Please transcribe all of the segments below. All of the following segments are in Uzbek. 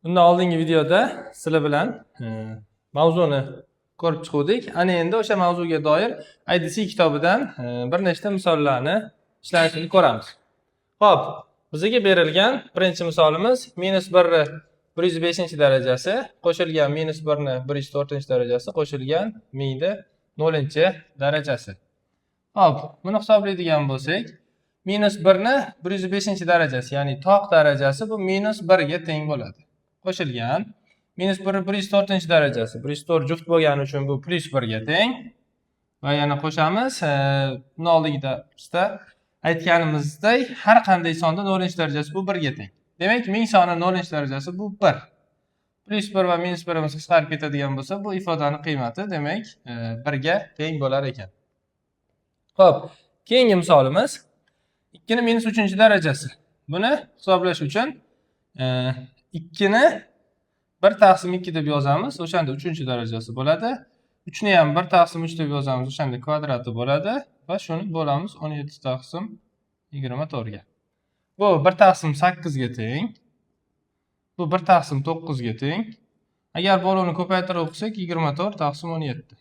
Bundan oldingi videoda sizlar bilan mavzuni ko'rib chiquvdik. Ana endi o'sha mavzuga doir IDC kitobidan bir nechta misollarni ishlanishini ko'ramiz. Xo'p, bizga berilgan birinchi misolimiz minus 1 ni 105-darajasi qo'shilgan minus 1 ni 104-darajasi qo'shilgan 1000 ni 0-darajasi. Xo'p, buni hisoblaydigan bo'lsak, minus 1 ni 105-darajasi, ya'ni toq darajasi bu minus 1 ga teng bo'ladi. Qo'shilgan minus 1 104-darajasi, 104 juft bo'lgani uchun bu plyus 1 ga teng. Va yana qo'shamiz, bundan oldingi darsda aytganimizdek, har qanday sonda 0-darajasi bu 1 ga teng. Demak, 1000 soni 0-darajasi bu 1. Plyus 1 va minus 1imiz qisqarib ketadigan bo'lsa, bu ifodani qiymati, demak, 1 ga teng bo'lar ekan. Xo'p, keyingi misolimiz 2 ni minus 3-darajasi. Buni hisoblash uchun 2 ni 1 taqsim 2 deb yozamiz, o'shanda 3-darajasi bo'ladi. 3 ni ham 1 taqsim 3 deb yozamiz, o'shanda kvadrati bo'ladi va shuni bo'lamiz 17 taqsim 24 ga. Bu 1 taqsim 8 ga teng. Bu 1 taqsim 9 ga teng. Agar bo'luvni ko'paytirib o'qisak, 24 taqsim 17.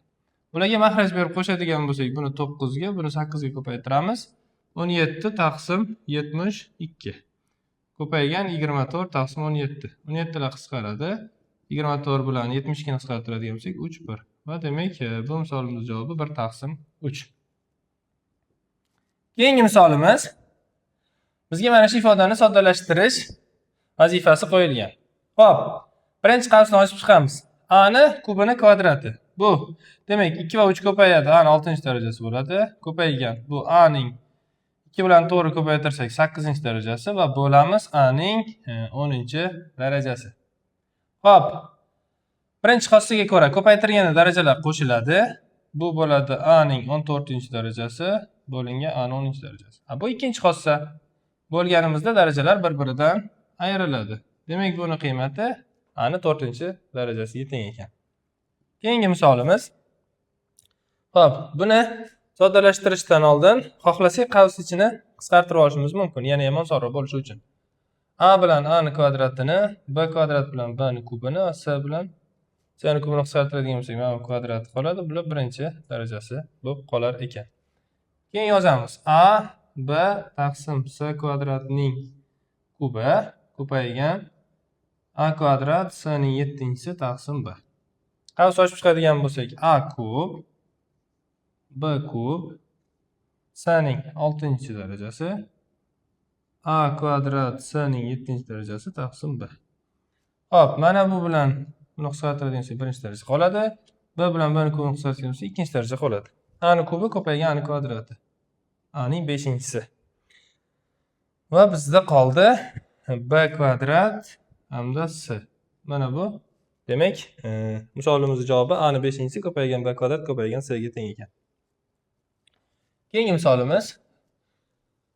Bularga mahraj berib qo'shadigan bo'lsak, buni 9 ga, buni 8 ga ko'paytiramiz. 17 taqsim 72. Ko'paygan 24 taqsim 17. 17 lar qisqaradi. 24 bilan 72 ni qisqartiradigan bo'lsak, 3 1. Va demak, bu misolimiz javobi 1 taqsim 3. Keyingi misolimiz bizga mana shu ifodani soddalashtirish vazifasi qo'yilgan. Xo'p, birinchi qavsni ochib chiqamiz. A ni kubini kvadrati. Bu demak 2 va 3 ko'payadi, A ni 6-darajasi bo'ladi. Ko'paygan bu A ning 2 bilan 4 ko'paytirsak 8-darajasi va bo'lamiz A ning 10-darajasi. Xo'p. Birinchi xossaga ko'ra ko'paytirganda darajalar qo'shiladi. Bu bo'ladi A ning 14-darajasi bo'lingan A ning 10-darajasi. Bu ikkinchi xossa. Bo'lganimizda darajalar bir-biridan ayriladi. Demak, buni qiymati A ni 4-darajasiga teng ekan. Keyingi misolimiz. Xo'p, buni soddalashtirishdan oldin xohlasak qavs ichini qisqartirib olishimiz mumkin, yana ham osonroq bo'lishi uchun. A bilan A ni kvadratini, B kvadrat bilan B ni kubini va C bilan C ni kubini qisqartiradigan bo'lsak, mana bu kvadrat qoladi. Bular birinchi darajasi bo'lib qolar ekan. Keyin yozamiz. A B taqsim C kvadratning kubi ko'paygan A kvadrat C ning 7-si taqsim B. Qavs ochib chiqadigan bo'lsak, A kub B kub C ning 6-darajasi A kvadrat C ning 7-darajasi taqsim B. Xo'p, mana bu bilan buni qisqartiradigan bo'lsak, birinchi daraja qoladi. B bilan B ni kubini qisqartiradigan bo'lsak, ikkinchi daraja qoladi. A ni kubi ko'paygan A ni kvadrati. A ning 5-si. Va bizda qoldi B kvadrat hamda C. Mana bu demak, misolimizning javobi A ni 5-si ko'paygan B kvadrat ko'paygan C ga teng ekan. Keyingi misolimiz.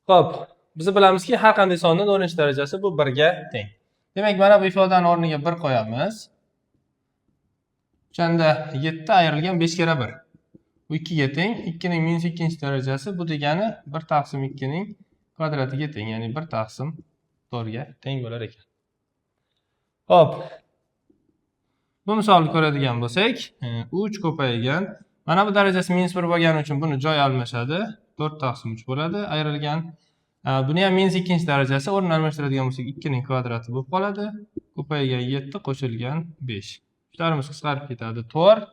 Xo'p, biz bilamizki, har qanday sonni 0-darajasi bu 1 ga teng. Demak, mana bu ifodani o'rniga 1 qo'yamiz. O'shanda 7 ayrilgan 5 karra 1. Bu 2 ga teng. 2 ning minus 2-darajasi bu degani 1 taqsim 2 ning kvadratiga teng, ya'ni 1 taqsim 4 ga teng bo'lar ekan. Xo'p. Bu misolni ko'radigan bo'lsak, 3 ko'paygan mana bu darajasi minus 1 bo'lgani uchun buni joy almashadi. 4 taqsim 3 bo'ladi. Ayrilgan buni ham minus 2-darajasi, o'rnini almashtiradigan bo'lsak, 2 ning kvadrati bo'lib qoladi. Ko'paygan 7 qo'shilgan 5. Uchlarimiz qisqarib ketadi. 4.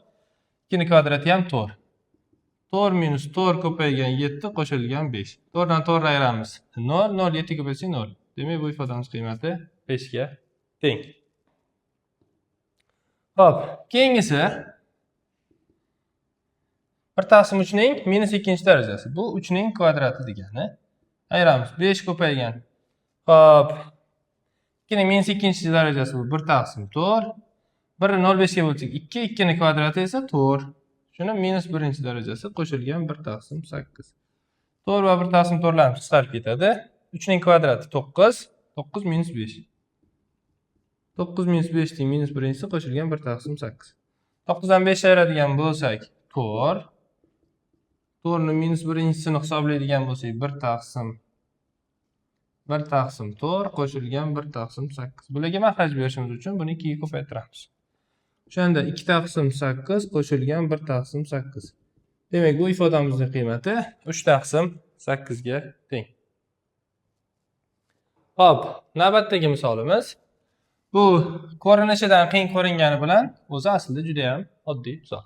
2 ning kvadrati ham 4. 4 minus 4 ko'paygan 7 qo'shilgan 5. 4 dan 4 ayiramiz. 0, 0 7 ko'paysak 0. Demak, bu ifodamiz qiymati 5 ga teng. Xo'p, keyingisi 1 taqsim 3 ning minus 2-darajasi. Bu 3 ning kvadrati degani. Ayiramiz. 5 ko'paygan. Xo'p. 2 ning minus 2-darajasi bu 1 taqsim 4. 1 ni 0,5 ga bo'lsak 2, 2 ning kvadrati esa 4. Shuni minus 1-darajasi qo'shilgan 1 taqsim 8. 4 va 1 taqsim 4 larimiz qisqarib ketadi. 3 ning kvadrati 9, 9 minus 5. 9 minus 5 ning minus 1-si qo'shilgan 1 taqsim 8. 9 dan 5 ayiradigan bo'lsak 4. 4 ni minus 1-sini hisoblaydigan bo'lsak 1 taqsim 1 taqsim 4 qo'shilgan 1 taqsim 8. Bularga mahraj berishimiz uchun buni 2 ga ko'paytiramiz. O'shanda 2 taqsim 8 qo'shilgan 1 taqsim 8. Demak, bu ifodamizning qiymati 3 taqsim 8 ga teng. Xo'p, navbatdagi misolimiz. Bu ko'rinishidan qiyin ko'ringani bilan o'zi aslida juda ham oddiy misol.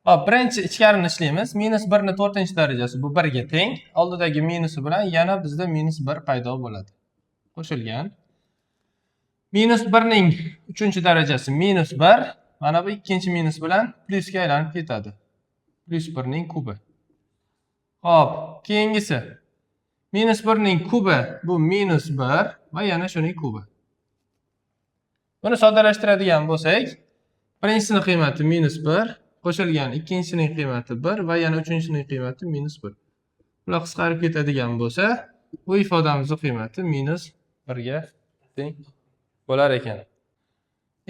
Xo'p, birinchi ichkarini ishlaymiz. Minus 1 ni 4-darajasi bu 1 ga teng. Oldidagi minusi bilan yana bizda minus 1 paydo bo'ladi. Qo'shilgan. Minus 1 ning 3-darajasi minus 1. Mana bu ikkinchi minus bilan plyusga aylanib ketadi. Plyus 1 ning kubi. Xo'p, keyingisi. Minus 1 ning kubi bu minus 1 va yana shuning kubi. Buni soddalashtiradigan bo'lsak, birinchisini qiymati minus 1 qo'shilgan ikkinchisining qiymati 1 va yana uchinchisining qiymati minus 1. Bular qisqarib ketadigan bo'lsa, bu ifodamizning qiymati minus 1 ga teng bo'lar ekan.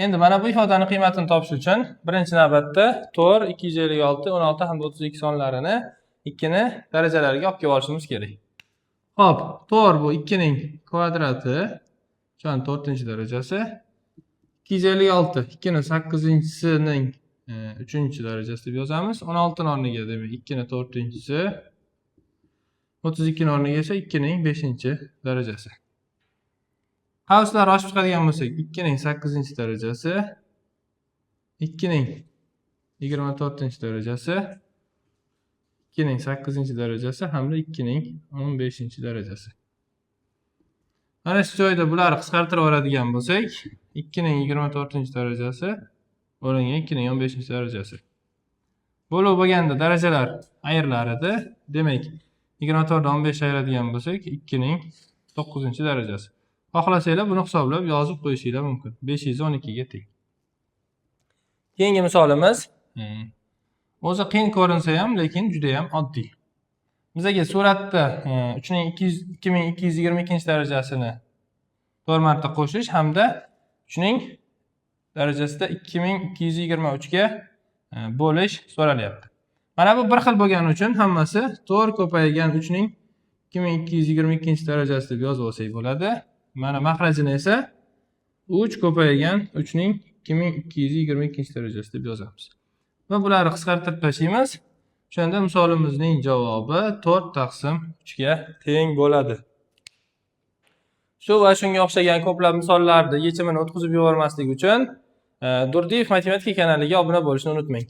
Endi mana bu ifodani qiymatini topish uchun birinchi navbatda 4, 256, 16 hamda 32 sonlarini 2 ni darajalariga olib kelib olishimiz kerak. Xo'p, 4 bu 2 ning kvadrati, o'shani 4-darajasi. 256 2 ni 8-sining 3-darajasi deb yozamiz. 16 ni o'rniga demak 2 ni 4-chisi, 32 ni o'rniga esa 2 ning 5-darajasi. Qavslar ochib chiqadigan bo'lsak, 2 ning 8-darajasi, 2 ning 24-darajasi, 2 ning 8-darajasi hamda 2 ning 15-darajasi. Mana shu joyda bularni qisqartirib yuboradigan bo'lsak, 2 ning 24-darajasi bo'lingan 2 ning 15-darajasi. Bo'lib bo'lganda darajalar ayrilar edi. Demak, 24 dan 15 ayiradigan bo'lsak, 2 ning 9-darajasi. Xohlasanglar buni hisoblab yozib qo'yishinglar mumkin. 512 ga teng. Keyingi misolimiz o'zi qiyin ko'rinsa ham, lekin juda ham oddiy. Bizga suratda 3 ning 2222 darajasini 4 marta qo'shish hamda 3 ning darajasida 2223 ga bo'lish so'ralyapti. Mana bu bir xil bo'lgani uchun hammasi 4 ko'paygan 3 ning 2222 darajasi deb yozib olsak bo'ladi. Mana mahrajini esa 3 ko'paygan 3 ning 2222 darajasi deb yozamiz. Va bularni qisqartirib tashlaymiz. O'shanda misolimizning javobi 4 taqsim 3 ga teng bo'ladi. Shu va shunga o'xshagan ko'plab misollarni yechimini o'tkazib yubormaslik uchun Durdiyev matematika kanaliga obuna bo'lishni unutmang.